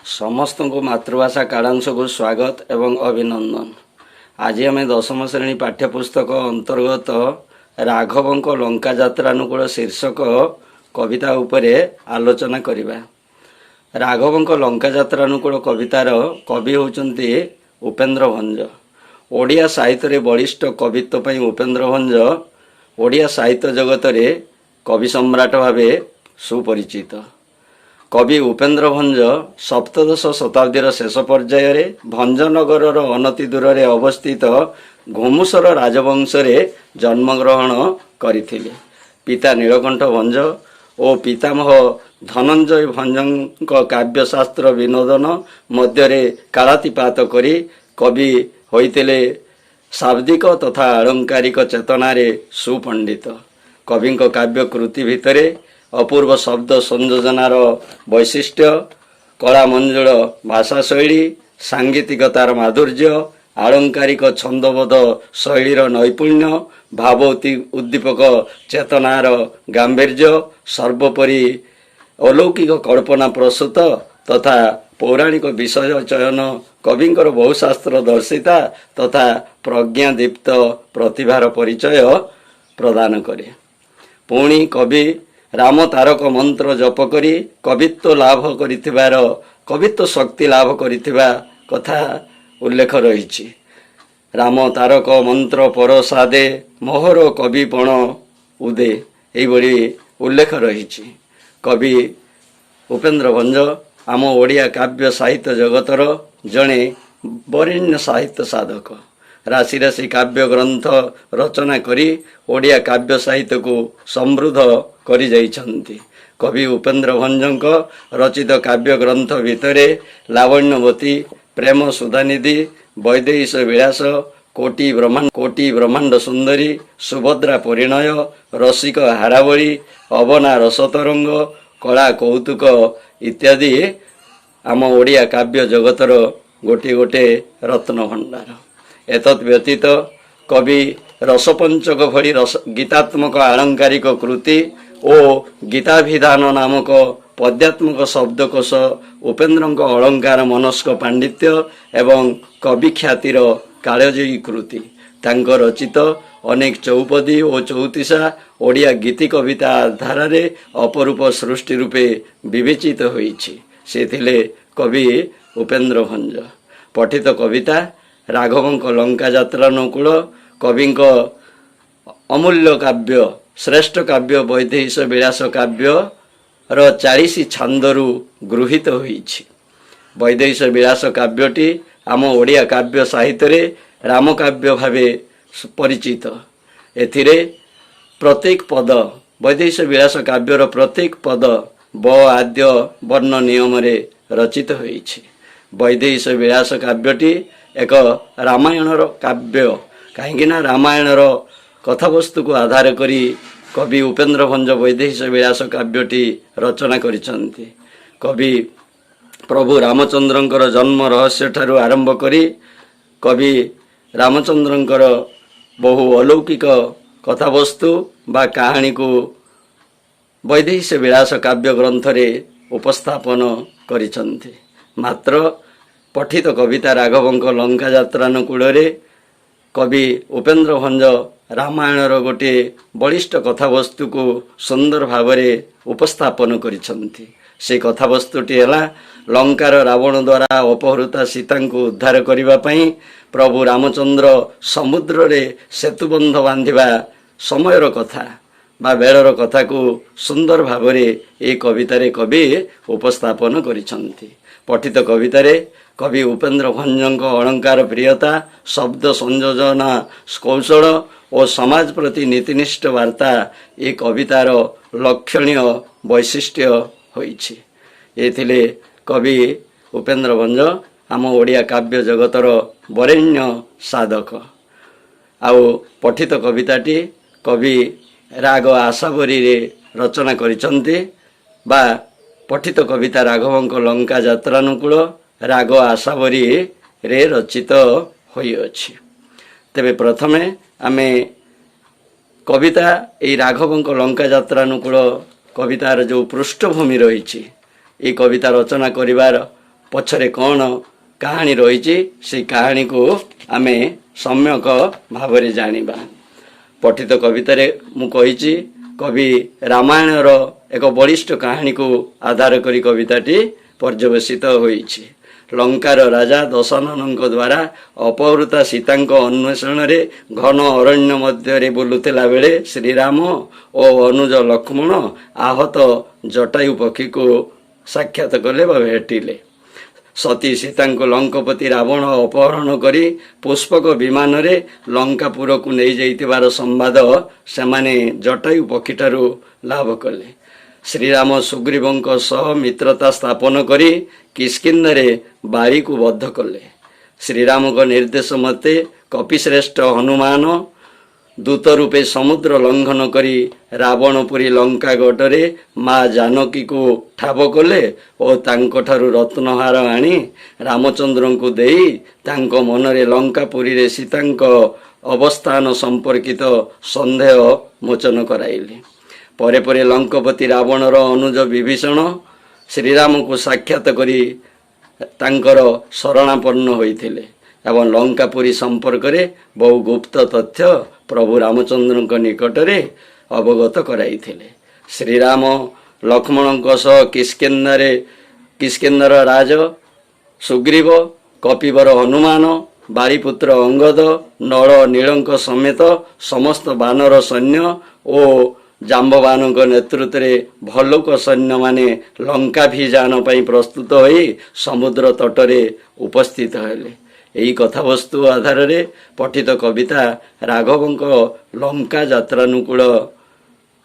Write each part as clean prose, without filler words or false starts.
ସମସ୍ତଙ୍କୁ ମାତୃଭାଷା କାଳାଂଶକୁ ସ୍ୱାଗତ ଏବଂ ଅଭିନନ୍ଦନ। ଆଜି ଆମେ ଦଶମ ଶ୍ରେଣୀ ପାଠ୍ୟପୁସ୍ତକ ଅନ୍ତର୍ଗତ ରାଘବଙ୍କ ଲଙ୍କା ଯାତ୍ରାନୁକୂଳ ଶୀର୍ଷକ କବିତା ଉପରେ ଆଲୋଚନା କରିବା। ରାଘବଙ୍କ ଲଙ୍କା ଯାତ୍ରାନୁକୂଳ କବିତାର କବି ହେଉଛନ୍ତି ଉପେନ୍ଦ୍ର ଭଞ୍ଜ। ଓଡ଼ିଆ ସାହିତ୍ୟରେ ବଳିଷ୍ଠ କବିତ୍ୱ ପାଇଁ ଉପେନ୍ଦ୍ର ଭଞ୍ଜ ଓଡ଼ିଆ ସାହିତ୍ୟ ଜଗତରେ କବି ସମ୍ରାଟ ଭାବେ ସୁପରିଚିତ। କବି ଉପେନ୍ଦ୍ର ଭଞ୍ଜ ସପ୍ତଦଶ ଶତାବ୍ଦୀର ଶେଷ ପର୍ଯ୍ୟାୟରେ ଭଞ୍ଜନଗରର ଅନତି ଦୂରରେ ଅବସ୍ଥିତ ଘୁମୁସର ରାଜବଂଶରେ ଜନ୍ମଗ୍ରହଣ କରିଥିଲେ। ପିତା ନୀଳକଣ୍ଠ ଭଞ୍ଜ ଓ ପିତାମହ ଧନଞ୍ଜୟ ଭଞ୍ଜଙ୍କ କାବ୍ୟଶାସ୍ତ୍ର ବିନୋଦନ ମଧ୍ୟରେ କାଳାତିପାତ କରି କବି ହୋଇଥିଲେ ଶାବ୍ଦିକ ତଥା ଆଳଙ୍କାରିକ ଚେତନାରେ ସୁପଣ୍ଡିତ। କବିଙ୍କ କାବ୍ୟ କୃତି ଭିତରେ ଅପୂର୍ବ ଶବ୍ଦ ସଂଯୋଜନାର ବୈଶିଷ୍ଟ୍ୟ, କଳା ମଞ୍ଜୁଳ ଭାଷା ଶୈଳୀ, ସାଙ୍ଗୀତିକତାର ମାଧୁର୍ଯ୍ୟ, ଆଳଙ୍କାରିକ ଛନ୍ଦବୋଧ ଶୈଳୀର ନୈପୁଣ୍ୟ, ଭାବ ଉଦ୍ଦୀପକ ଚେତନାର ଗାମ୍ଭୀର୍ଯ୍ୟ, ସର୍ବୋପରି ଅଲୌକିକ କଳ୍ପନା ପ୍ରସୂତ ତଥା ପୌରାଣିକ ବିଷୟ ଚୟନ କବିଙ୍କର ବହୁଶାସ୍ତ୍ର ଦର୍ଶିତା ତଥା ପ୍ରଜ୍ଞାଦୀପ୍ତ ପ୍ରତିଭାର ପରିଚୟ ପ୍ରଦାନ କରେ। ପୁଣି କବି ରାମ ତାରକ ମନ୍ତ୍ର ଜପ କରି କବିତ୍ୱ ଲାଭ କରିଥିବାର, କବିତ୍ୱ ଶକ୍ତି ଲାଭ କରିଥିବା କଥା ଉଲ୍ଲେଖ ରହିଛି। "ରାମ ତାରକ ମନ୍ତ୍ର ପରସାଦେ ମୋହର କବିପଣ ଉଦେ", ଏଇଭଳି ଉଲ୍ଲେଖ ରହିଛି। କବି ଉପେନ୍ଦ୍ର ଭଞ୍ଜ ଆମ ଓଡ଼ିଆ କାବ୍ୟ ସାହିତ୍ୟ ଜଗତର ଜଣେ ବରେଣ୍ୟ ସାହିତ୍ୟ ସାଧକ। ରାଶି ରାଶି କାବ୍ୟ ଗ୍ରନ୍ଥ ରଚନା କରି ଓଡ଼ିଆ କାବ୍ୟ ସାହିତ୍ୟକୁ ସମୃଦ୍ଧ କରିଯାଇଛନ୍ତି। କବି ଉପେନ୍ଦ୍ର ଭଞ୍ଜଙ୍କ ରଚିତ କାବ୍ୟ ଗ୍ରନ୍ଥ ଭିତରେ ଲାବଣ୍ୟବତୀ, ପ୍ରେମ ସୁଧାନିଧି, ବୈଦେହୀଶ ବିଳାସ, କୋଟି ବ୍ରହ୍ମାଣ୍ଡ ସୁନ୍ଦରୀ, ସୁଭଦ୍ରା ପରିଣୟ, ରସିକ ହାରାବଳୀ, ଅବନା ରସତରଙ୍ଗ, କଳା କୌତୁକ ଇତ୍ୟାଦି ଆମ ଓଡ଼ିଆ କାବ୍ୟ ଜଗତର ଗୋଟିଏ ଗୋଟିଏ ରତ୍ନ ଭଣ୍ଡାର। ଏତଦ୍ ବ୍ୟତୀତ କବି ରସପଞ୍ଚକ ଭଳି ରସ ଗୀତାତ୍ମକ ଆଳଙ୍କାରିକ କୃତି ଓ ଗୀତାଭିଧାନ ନାମକ ପଦ୍ୟାତ୍ମକ ଶବ୍ଦକୋଷ ଉପେନ୍ଦ୍ରଙ୍କ ଅଳଙ୍କାର ମନସ୍କ ପାଣ୍ଡିତ୍ୟ ଏବଂ କବି ଖ୍ୟାତିର କାଳଜୟୀ କୃତି। ତାଙ୍କ ରଚିତ ଅନେକ ଚଉପଦୀ ଓ ଚଉତିଶା ଓଡ଼ିଆ ଗୀତି କବିତା ଧାରାରେ ଅପରୂପ ସୃଷ୍ଟି ରୂପେ ବିବେଚିତ ହୋଇଛି। ସେ ଥିଲେ କବି ଉପେନ୍ଦ୍ର ଭଞ୍ଜ। ପଠିତ କବିତା ରାଘବଙ୍କ ଲଙ୍କା ଯାତ୍ରାନୁକୂଳ କବିଙ୍କ ଅମୂଲ୍ୟ କାବ୍ୟ, ଶ୍ରେଷ୍ଠ କାବ୍ୟ ବୈଦେହୀଶ ବିଳାସ କାବ୍ୟର 40 ଛାନ୍ଦରୁ ଗୃହୀତ ହୋଇଛି। ବୈଦେହୀଶ ବିଳାସ କାବ୍ୟଟି ଆମ ଓଡ଼ିଆ କାବ୍ୟ ସାହିତ୍ୟରେ ରାମକାବ୍ୟ ଭାବେ ପରିଚିତ। ଏଥିରେ ପ୍ରତ୍ୟେକ ପଦ, ବୈଦେହୀଶ ବିଳାସ କାବ୍ୟର ପ୍ରତ୍ୟେକ ପଦ ବ ଆଦ୍ୟ ବର୍ଣ୍ଣ ନିୟମରେ ରଚିତ ହୋଇଛି। ବୈଦେହୀଶ ବିଳାସ କାବ୍ୟଟି ଏକ ରାମାୟଣର କାବ୍ୟ, କାହିଁକି ନା ରାମାୟଣର କଥାବସ୍ତୁକୁ ଆଧାର କରି କବି ଉପେନ୍ଦ୍ର ଭଞ୍ଜ ବୈଦେହୀଶ ବିଳାସ କାବ୍ୟଟି ରଚନା କରିଛନ୍ତି। କବି ପ୍ରଭୁ ରାମଚନ୍ଦ୍ରଙ୍କର ଜନ୍ମ ରହସ୍ୟ ଠାରୁ ଆରମ୍ଭ କରି କବି ରାମଚନ୍ଦ୍ରଙ୍କର ବହୁ ଅଲୌକିକ କଥାବସ୍ତୁ ବା କାହାଣୀକୁ ବୈଦେହୀଶ ବିଳାସ କାବ୍ୟ ଗ୍ରନ୍ଥରେ ଉପସ୍ଥାପନ କରିଛନ୍ତି। ମାତ୍ର ପଠିତ କବିତା ରାଘବଙ୍କ ଲଙ୍କା ଯାତ୍ରାନୁକୂଳରେ କବି ଉପେନ୍ଦ୍ର ଭଞ୍ଜ ରାମାୟଣର ଗୋଟିଏ ବଳିଷ୍ଠ କଥାବସ୍ତୁକୁ ସୁନ୍ଦର ଭାବରେ ଉପସ୍ଥାପନ କରିଛନ୍ତି। ସେ କଥାବସ୍ତୁଟି ହେଲା, ଲଙ୍କାର ରାବଣ ଦ୍ୱାରା ଅପହୃତା ସୀତାଙ୍କୁ ଉଦ୍ଧାର କରିବା ପାଇଁ ପ୍ରଭୁ ରାମଚନ୍ଦ୍ର ସମୁଦ୍ରରେ ସେତୁବନ୍ଧ ବାନ୍ଧିବା ସମୟର କଥା ବା ବେଳର କଥାକୁ ସୁନ୍ଦର ଭାବରେ ଏହି କବିତାରେ କବି ଉପସ୍ଥାପନ କରିଛନ୍ତି। ପଠିତ କବିତାରେ କବି ଉପେନ୍ଦ୍ର ଭଞ୍ଜଙ୍କ ଅଳଙ୍କାର ପ୍ରିୟତା, ଶବ୍ଦ ସଂଯୋଜନା କୌଶଳ ଓ ସମାଜ ପ୍ରତି ନୀତିନିଷ୍ଠ ବାର୍ତ୍ତା ଏ କବିତାର ଲକ୍ଷଣୀୟ ବୈଶିଷ୍ଟ୍ୟ ହୋଇଛି। ଏ ଥିଲେ କବି ଉପେନ୍ଦ୍ର ଭଞ୍ଜ, ଆମ ଓଡ଼ିଆ କାବ୍ୟ ଜଗତର ବରେଣ୍ୟ ସାଧକ। ଆଉ ପଠିତ କବିତାଟି କବି ରାଗ ଆଶାବରୀରେ ରଚନା କରିଛନ୍ତି ବା ପଠିତ କବିତା ରାଘବଙ୍କ ଲଙ୍କା ଯାତ୍ରାନୁକୂଳ ରାଗ ଆଶାବରୀରେ ରଚିତ ହୋଇଅଛି। ତେବେ ପ୍ରଥମେ ଆମେ କବିତା ଏଇ ରାଘବଙ୍କ ଲଙ୍କା ଯାତ୍ରାନୁକୂଳ କବିତାର ଯେଉଁ ପୃଷ୍ଠଭୂମି ରହିଛି, ଏଇ କବିତା ରଚନା କରିବାର ପଛରେ କ'ଣ କାହାଣୀ ରହିଛି, ସେଇ କାହାଣୀକୁ ଆମେ ସମ୍ୟକ ଭାବରେ ଜାଣିବା। ପଠିତ କବିତାରେ ମୁଁ କହିଛି, କବି ରାମାୟଣର ଏକ ବଳିଷ୍ଠ କାହାଣୀକୁ ଆଧାର କରି କବିତାଟି ପର୍ଯ୍ୟବସିତ ହୋଇଛି। ଲଙ୍କାର ରାଜା ଦଶାନନଙ୍କ ଦ୍ୱାରା ଅପହୃତା ସୀତାଙ୍କ ଅନ୍ୱେଷଣରେ ଘନ ଅରଣ୍ୟ ମଧ୍ୟରେ ବୁଲୁଥିଲା ବେଳେ ଶ୍ରୀରାମ ଓ ଅନୁଜ ଲକ୍ଷ୍ମଣ ଆହତ ଜଟାୟୁ ପକ୍ଷୀକୁ ସାକ୍ଷାତ କଲେ ବା ଭେଟିଲେ। ସତୀ ସୀତାଙ୍କୁ ଲଙ୍କପତି ରାବଣ ଅପହରଣ କରି ପୁଷ୍ପକ ବିମାନରେ ଲଙ୍କାପୁରକୁ ନେଇଯାଇଥିବାର ସମ୍ବାଦ ସେମାନେ ଜଟାୟୁ ପକ୍ଷୀଠାରୁ ଲାଭ କଲେ। ଶ୍ରୀରାମ ସୁଗ୍ରୀବଙ୍କ ସହ ମିତ୍ରତା ସ୍ଥାପନ କରି କିଷ୍କିନ୍ଧାରେ ବାଳିକୁ ବଦ୍ଧ କଲେ। ଶ୍ରୀରାମଙ୍କ ନିର୍ଦ୍ଦେଶ ମତେ କପିଶ୍ରେଷ୍ଠ ହନୁମାନ ଦୂତ ରୂପେ ସମୁଦ୍ର ଲଙ୍ଘନ କରି ରାବଣପୁରୀ ଲଙ୍କାଗଡ଼ରେ ମା ଜାନକୀକୁ ଠାବ କଲେ ଓ ତାଙ୍କଠାରୁ ରତ୍ନହାର ଆଣି ରାମଚନ୍ଦ୍ରଙ୍କୁ ଦେଇ ତାଙ୍କ ମନରେ ଲଙ୍କାପୁରୀରେ ସୀତାଙ୍କ ଅବସ୍ଥାନ ସମ୍ପର୍କିତ ସନ୍ଦେହ ମୋଚନ କରାଇଲେ। ପରେ ପରେ ଲଙ୍କପତି ରାବଣର ଅନୁଜ ବିଭୀଷଣ ଶ୍ରୀରାମଙ୍କୁ ସାକ୍ଷାତ କରି ତାଙ୍କର ଶରଣାପନ୍ନ ହୋଇଥିଲେ ଏବଂ ଲଙ୍କାପୁରୀ ସମ୍ପର୍କରେ ବହୁ ଗୁପ୍ତ ତଥ୍ୟ ପ୍ରଭୁ ରାମଚନ୍ଦ୍ରଙ୍କ ନିକଟରେ ଅବଗତ କରାଇଥିଲେ। ଶ୍ରୀରାମ ଲକ୍ଷ୍ମଣଙ୍କ ସହ କିଷ୍କିନ୍ଧାର ରାଜ ସୁଗ୍ରୀବ, କପିବର ହନୁମାନ, ବାଳିପୁତ୍ର ଅଙ୍ଗଦ, ନଳ ନୀଳଙ୍କ ସମେତ ସମସ୍ତ ବାନର ସୈନ୍ୟ ଓ ଜାମ୍ବବାନଙ୍କ ନେତୃତ୍ୱରେ ଭଲ୍ଲୁକ ସୈନ୍ୟମାନେ ଲଙ୍କାଭିଯାନ ପାଇଁ ପ୍ରସ୍ତୁତ ହୋଇ ସମୁଦ୍ର ତଟରେ ଉପସ୍ଥିତ ହେଲେ। ଏହି କଥାବସ୍ତୁ ଆଧାରରେ ପଠିତ କବିତା ରାଘବଙ୍କ ଲଙ୍କା ଯାତ୍ରାନୁକୂଳ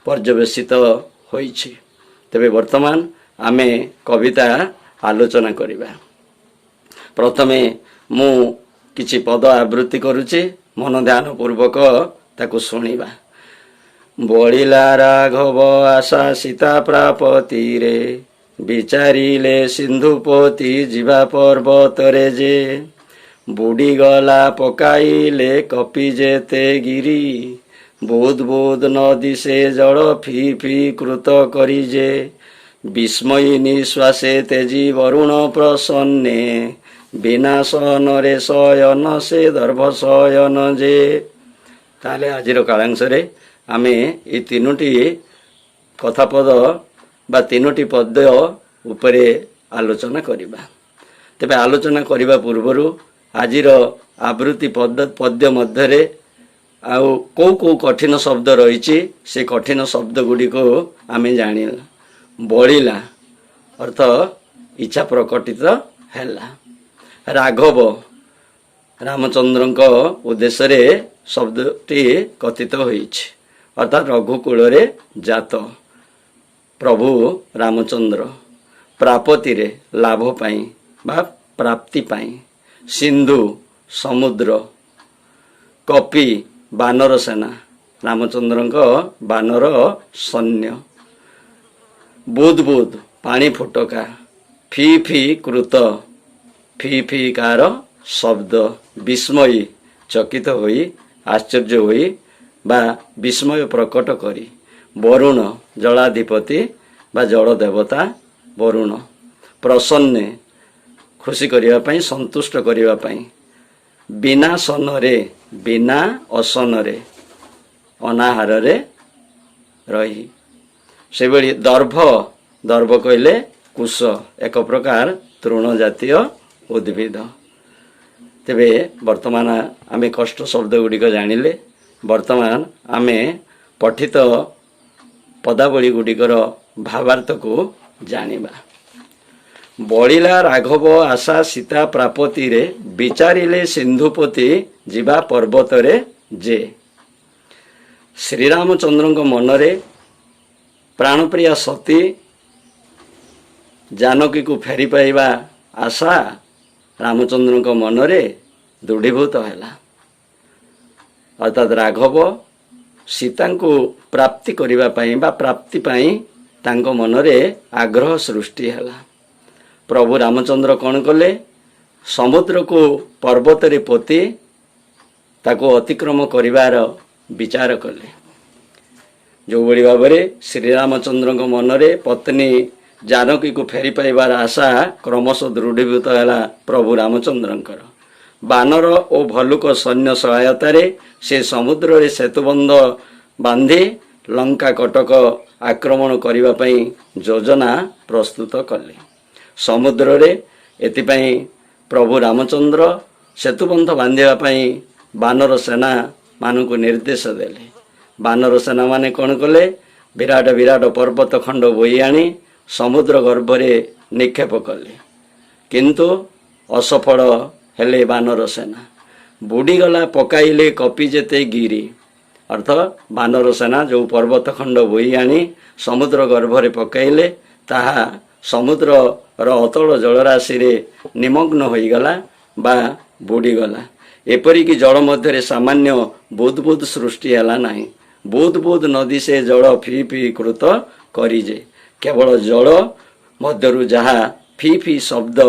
ପର୍ଯ୍ୟବସିତ ହୋଇଛି। ତେବେ ବର୍ତ୍ତମାନ ଆମେ କବିତା ଆଲୋଚନା କରିବା। ପ୍ରଥମେ ମୁଁ କିଛି ପଦ ଆବୃତ୍ତି କରୁଛି, ମନ ଧ୍ୟାନ ପୂର୍ବକ ତାକୁ ଶୁଣିବା। ବଳିଲା ରାଘବ ଆଶା ସୀତା ପ୍ରାପତିରେ, ବିଚାରିଲେ ସିନ୍ଧୁପତି ଯିବା ପର୍ବତରେ ଯେ। ବୁଡ଼ିଗଲା ପକାଇଲେ କପି ଯେତେ ଗିରି, ବୁଦ୍ ବୁଦ୍ ନଦୀ ସେ ଜଳ ଫି ଫି କୃତ କରି ଯେ। ବିସ୍ମୟୀ ନିଶ୍ୱାସେ ତେଜି ବରୁଣ ପ୍ରସନ୍ନେ, ବିନାଶନରେ ଶୟନ ସେ ଦର୍ଭ ଶୟନ ଯେ। ତାହେଲେ ଆଜିର କାଳାଂଶରେ ଆମେ ଏଇ ତିନୋଟି କଥାପଦ ବା ତିନୋଟି ପଦ୍ୟ ଉପରେ ଆଲୋଚନା କରିବା। ତେବେ ଆଲୋଚନା କରିବା ପୂର୍ବରୁ ଆଜିର ଆବୃତ୍ତି ପଦ ପଦ୍ୟ ମଧ୍ୟରେ ଆଉ କୋଉ କୋଉ କଠିନ ଶବ୍ଦ ରହିଛି, ସେ କଠିନ ଶବ୍ଦ ଗୁଡ଼ିକୁ ଆମେ ଜାଣିଲା। ବଳିଲା ଅର୍ଥ ଇଚ୍ଛା ପ୍ରକଟିତ ହେଲା। ରାଘବ, ରାମଚନ୍ଦ୍ରଙ୍କ ଉଦ୍ଦେଶ୍ୟରେ ଶବ୍ଦଟି କଥିତ ହୋଇଛି, ଅର୍ଥାତ୍ ରଘୁକୂଳରେ ଜାତ ପ୍ରଭୁ ରାମଚନ୍ଦ୍ର। ପ୍ରାପତିରେ, ଲାଭ ପାଇଁ ବା ପ୍ରାପ୍ତି ପାଇଁ। ସିନ୍ଧୁ, ସମୁଦ୍ର। କପି, ବାନର ସେନା, ରାମଚନ୍ଦ୍ରଙ୍କ ବାନର ସୈନ୍ୟ। ବୁଦ୍ ବୁଦ୍, ପାଣି ଫୋଟକା। ଫି ଫି କୃତ, ଫି ଫି କାର ଶବ୍ଦ। ବିସ୍ମୟୀ, ଚକିତ ହୋଇ, ଆଶ୍ଚର୍ଯ୍ୟ ହୋଇ ବା ବିସ୍ମୟ ପ୍ରକଟ କରି। ବରୁଣ, ଜଳାଧିପତି ବା ଜଳ ଦେବତା ବରୁଣ। ପ୍ରସନ୍ନେ, ଖୁସି କରିବା ପାଇଁ, ସନ୍ତୁଷ୍ଟ କରିବା ପାଇଁ। ବିନାଶନରେ, ବିନା ଅଶନରେ, ଅନାହାରରେ ରହି। ସେଭଳି ଦର୍ଭ, ଦର୍ଭ କହିଲେ କୁଶ, ଏକ ପ୍ରକାର ତୃଣ ଜାତୀୟ ଉଦ୍ଭିଦ। ତେବେ ବର୍ତ୍ତମାନ ଆମେ କଷ୍ଟ ଶବ୍ଦ ଗୁଡ଼ିକ ଜାଣିଲେ। ବର୍ତ୍ତମାନ ଆମେ ପଠିତ ପଦାବଳୀ ଗୁଡ଼ିକର ଭାବାର୍ଥକୁ ଜାଣିବା। ବଳିଲା ରାଘବ ଆଶା ସୀତା ପ୍ରାପତିରେ, ବିଚାରିଲେ ସିନ୍ଧୁପତି ଯିବା ପର୍ବତରେ ଯେ। ଶ୍ରୀରାମଚନ୍ଦ୍ରଙ୍କ ମନରେ ପ୍ରାଣପ୍ରିୟା ସତୀ ଜାନକୀକୁ ଫେରି ପାଇବା ଆଶା ରାମଚନ୍ଦ୍ରଙ୍କ ମନରେ ଦୃଢ଼ୀଭୂତ ହେଲା। ଅର୍ଥାତ୍ ରାଘବ ସୀତାଙ୍କୁ ପ୍ରାପ୍ତି କରିବା ପାଇଁ ବା ପ୍ରାପ୍ତି ପାଇଁ ତାଙ୍କ ମନରେ ଆଗ୍ରହ ସୃଷ୍ଟି ହେଲା। ପ୍ରଭୁ ରାମଚନ୍ଦ୍ର କ'ଣ କଲେ? ସମୁଦ୍ରକୁ ପର୍ବତରେ ପୋତି ତାକୁ ଅତିକ୍ରମ କରିବାର ବିଚାର କଲେ। ଯେଉଁଭଳି ଭାବରେ ଶ୍ରୀରାମଚନ୍ଦ୍ରଙ୍କ ମନରେ ପତ୍ନୀ ଜାନକୀକୁ ଫେରି ପାଇବାର ଆଶା କ୍ରମଶଃ ଦୃଢ଼ୀଭୂତ ହେଲା ପ୍ରଭୁ ରାମଚନ୍ଦ୍ରଙ୍କର। ବାନର ଓ ଭଲ୍ଲୁକ ସୈନ୍ୟ ସହାୟତାରେ ସେ ସମୁଦ୍ରରେ ସେତୁବନ୍ଧ ବାନ୍ଧି ଲଙ୍କା କଟକ ଆକ୍ରମଣ କରିବା ପାଇଁ ଯୋଜନା ପ୍ରସ୍ତୁତ କଲେ। ସମୁଦ୍ରରେ ଏଥିପାଇଁ ପ୍ରଭୁ ରାମଚନ୍ଦ୍ର ସେତୁବନ୍ଧ ବାନ୍ଧିବା ପାଇଁ ବାନର ସେନାମାନଙ୍କୁ ନିର୍ଦ୍ଦେଶ ଦେଲେ। ବାନର ସେନାମାନେ କ'ଣ କଲେ? ବିରାଟ ବିରାଟ ପର୍ବତ ଖଣ୍ଡ ବୋହି ଆଣି ସମୁଦ୍ର ଗର୍ଭରେ ନିକ୍ଷେପ କଲେ। କିନ୍ତୁ ଅସଫଳ ହେଲେ ବାନର ସେନା। ବୁଡ଼ିଗଲା ପକାଇଲେ କପି ଯେତେ ଗିରି। ଅର୍ଥ, ବାନର ସେନା ଯେଉଁ ପର୍ବତ ଖଣ୍ଡ ବୋହି ଆଣି ସମୁଦ୍ର ଗର୍ଭରେ ପକାଇଲେ, ତାହା ସମୁଦ୍ରର ଅତଳ ଜଳରାଶିରେ ନିମଗ୍ନ ହୋଇଗଲା ବା ବୁଡ଼ିଗଲା। ଏପରିକି ଜଳ ମଧ୍ୟରେ ସାମାନ୍ୟ ବୁଦବୁଦ ସୃଷ୍ଟି ହେଲା ନାହିଁ। ବୁଦ ବୁଦ ନ ଦିଶେ ଜଳ ଫି ଫି କୃତ କରିଯେ। କେବଳ ଜଳ ମଧ୍ୟରୁ ଯାହା ଫି ଫି ଶବ୍ଦ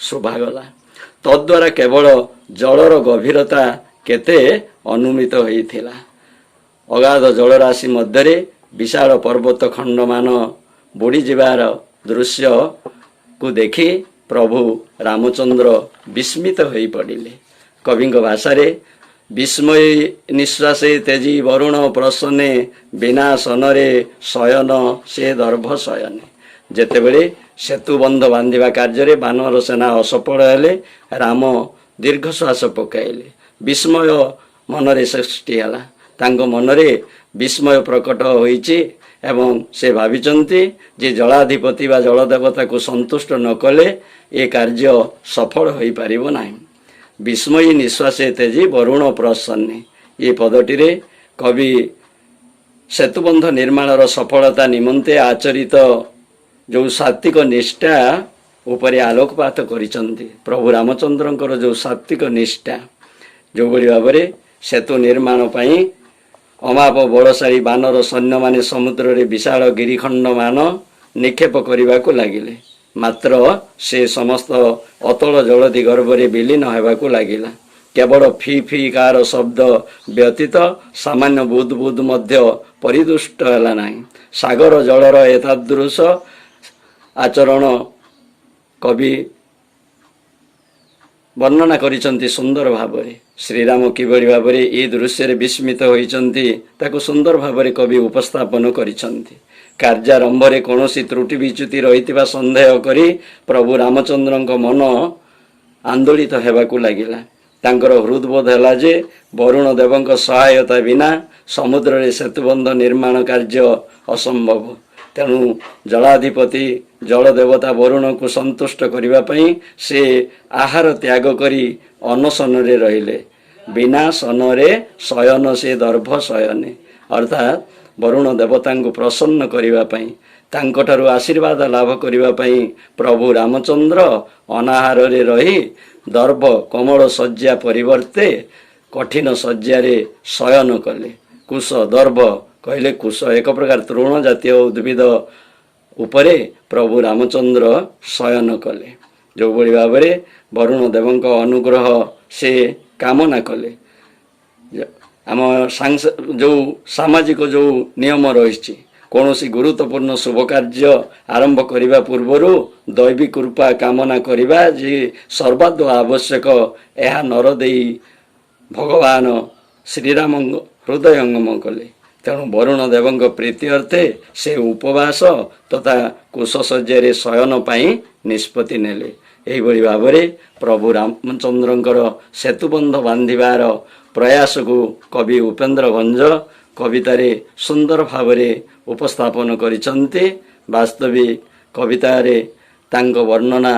ଶୁଭାଗଲା, ତଦ୍ୱାରା କେବଳ ଜଳର ଗଭୀରତା କେତେ ଅନୁମିତ ହୋଇଥିଲା। ଅଗାଧ ଜଳରାଶି ମଧ୍ୟରେ ବିଶାଳ ପର୍ବତ ଖଣ୍ଡମାନ ବୁଡ଼ିଯିବାର ଦୃଶ୍ୟକୁ ଦେଖି ପ୍ରଭୁ ରାମଚନ୍ଦ୍ର ବିସ୍ମିତ ହୋଇପଡ଼ିଲେ। କବିଙ୍କ ଭାଷାରେ, ବିସ୍ମୟ ନିଶ୍ୱାସେ ତେଜି ବରୁଣ ପ୍ରସନ୍ନେ, ବିନା ଶନରେ ଶୟନ ସେ ଦର୍ଭ ଶୟନେ। ଯେତେବେଳେ ସେତୁ ବନ୍ଧ ବାନ୍ଧିବା କାର୍ଯ୍ୟରେ ବାନର ସେନା ଅସଫଳ ହେଲେ, ରାମ ଦୀର୍ଘଶ୍ୱାସ ପକାଇଲେ। ବିସ୍ମୟ ମନରେ ସୃଷ୍ଟି ହେଲା। ତାଙ୍କ ମନରେ ବିସ୍ମୟ ପ୍ରକଟ ହୋଇଛି ଏବଂ ସେ ଭାବିଛନ୍ତି ଯେ ଜଳାଧିପତି ବା ଜଳଦେବତାକୁ ସନ୍ତୁଷ୍ଟ ନ କଲେ ଏ କାର୍ଯ୍ୟ ସଫଳ ହୋଇପାରିବ ନାହିଁ। ବିସ୍ମୟୀ ନିଶ୍ୱାସେ ତେଜି ବରୁଣ ପ୍ରସନ୍ନେ, ଏ ପଦଟିରେ କବି ସେତୁବନ୍ଧ ନିର୍ମାଣର ସଫଳତା ନିମନ୍ତେ ଆଚରିତ ଯେଉଁ ସାତ୍ତ୍ୱିକ ନିଷ୍ଠା ଉପରେ ଆଲୋକପାତ କରିଛନ୍ତି। ପ୍ରଭୁ ରାମଚନ୍ଦ୍ରଙ୍କର ଯେଉଁ ସାତ୍ତ୍ୱିକ ନିଷ୍ଠା, ଯେଉଁଭଳି ଭାବରେ ସେତୁ ନିର୍ମାଣ ପାଇଁ ଅମାପ ବଳଶାଳୀ ବାନର ସୈନ୍ୟମାନେ ସମୁଦ୍ରରେ ବିଶାଳ ଗିରିଖଣ୍ଡମାନ ନିକ୍ଷେପ କରିବାକୁ ଲାଗିଲେ, ମାତ୍ର ସେ ସମସ୍ତ ଅତଳ ଜଳଧି ଗର୍ଭରେ ବିଲୀନ ହେବାକୁ ଲାଗିଲା। କେବଳ ଫି ଫି କାର ଶବ୍ଦ ବ୍ୟତୀତ ସାମାନ୍ୟ ବୁଦ ବୁଦ ମଧ୍ୟ ପରିଦୃଷ୍ଟ ହେଲା ନାହିଁ। ସାଗର ଜଳର ଏତାଦୃଶ ଆଚରଣ କବି ବର୍ଣ୍ଣନା କରିଛନ୍ତି ସୁନ୍ଦର ଭାବରେ। ଶ୍ରୀରାମ କିଭଳି ଭାବରେ ଏହି ଦୃଶ୍ୟରେ ବିସ୍ମିତ ହୋଇଛନ୍ତି, ତାକୁ ସୁନ୍ଦର ଭାବରେ କବି ଉପସ୍ଥାପନ କରିଛନ୍ତି। କାର୍ଯ୍ୟାରମ୍ଭରେ କୌଣସି ତ୍ରୁଟି ବିଚ୍ୟୁତି ରହିଥିବା ସନ୍ଦେହ କରି ପ୍ରଭୁ ରାମଚନ୍ଦ୍ରଙ୍କ ମନ ଆନ୍ଦୋଳିତ ହେବାକୁ ଲାଗିଲା। ତାଙ୍କର ହୃଦବୋଧ ହେଲା ଯେ ବରୁଣ ଦେବଙ୍କ ସହାୟତା ବିନା ସମୁଦ୍ରରେ ସେତୁବନ୍ଧ ନିର୍ମାଣ କାର୍ଯ୍ୟ ଅସମ୍ଭବ। ତେଣୁ ଜଳାଧିପତି ଜଳଦେବତା ବରୁଣକୁ ସନ୍ତୁଷ୍ଟ କରିବା ପାଇଁ ସେ ଆହାର ତ୍ୟାଗ କରି ଅନଶନରେ ରହିଲେ। ବିନା ଶନରେ ଶୟନ ସେ ଦର୍ଭ ଶୟନେ। ଅର୍ଥାତ୍ ବରୁଣ ଦେବତାଙ୍କୁ ପ୍ରସନ୍ନ କରିବା ପାଇଁ, ତାଙ୍କଠାରୁ ଆଶୀର୍ବାଦ ଲାଭ କରିବା ପାଇଁ ପ୍ରଭୁ ରାମଚନ୍ଦ୍ର ଅନାହାରରେ ରହି ଦର୍ଭ କୋମଳ ଶଯ୍ୟା ପରିବର୍ତ୍ତେ କଠିନ ଶଯ୍ୟାରେ ଶୟନ କଲେ। କୁଶ ଦର୍ଭ କହିଲେ କୁଶ, ଏକ ପ୍ରକାର ତୃଣ ଜାତୀୟ ଉଦ୍ଭିଦ ଉପରେ ପ୍ରଭୁ ରାମଚନ୍ଦ୍ର ଶୟନ କଲେ। ଯେଉଁଭଳି ଭାବରେ ବରୁଣ ଦେବଙ୍କ ଅନୁଗ୍ରହ ସେ କାମନା କଲେ, ଆମ ଯେଉଁ ସାମାଜିକ ଯେଉଁ ନିୟମ ରହିଛି, କୌଣସି ଗୁରୁତ୍ୱପୂର୍ଣ୍ଣ ଶୁଭ କାର୍ଯ୍ୟ ଆରମ୍ଭ କରିବା ପୂର୍ବରୁ ଦୈବୀ କୃପା କାମନା କରିବା ଯେ ସର୍ବାଦୌ ଆବଶ୍ୟକ, ଏହା ନର ଦେଇ ଭଗବାନ ଶ୍ରୀରାମ ହୃଦୟଙ୍ଗମ କଲେ। ତେଣୁ ବରୁଣ ଦେବଙ୍କ ପ୍ରୀତି ଅର୍ଥେ ସେ ଉପବାସ ତଥା କୁଶଶଯ୍ୟାରେ ଶୟନ ପାଇଁ ନିଷ୍ପତ୍ତି ନେଲେ। ଏହିଭଳି ଭାବରେ ପ୍ରଭୁ ରାମଚନ୍ଦ୍ରଙ୍କର ସେତୁବନ୍ଧ ବାନ୍ଧିବାର ପ୍ରୟାସକୁ କବି ଉପେନ୍ଦ୍ର ଭଞ୍ଜ କବିତାରେ ସୁନ୍ଦର ଭାବରେ ଉପସ୍ଥାପନ କରିଛନ୍ତି। ବାସ୍ତବିକ କବିତାରେ ତାଙ୍କ ବର୍ଣ୍ଣନା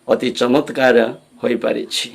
ଅତି ଚମତ୍କାର ହୋଇପାରିଛି।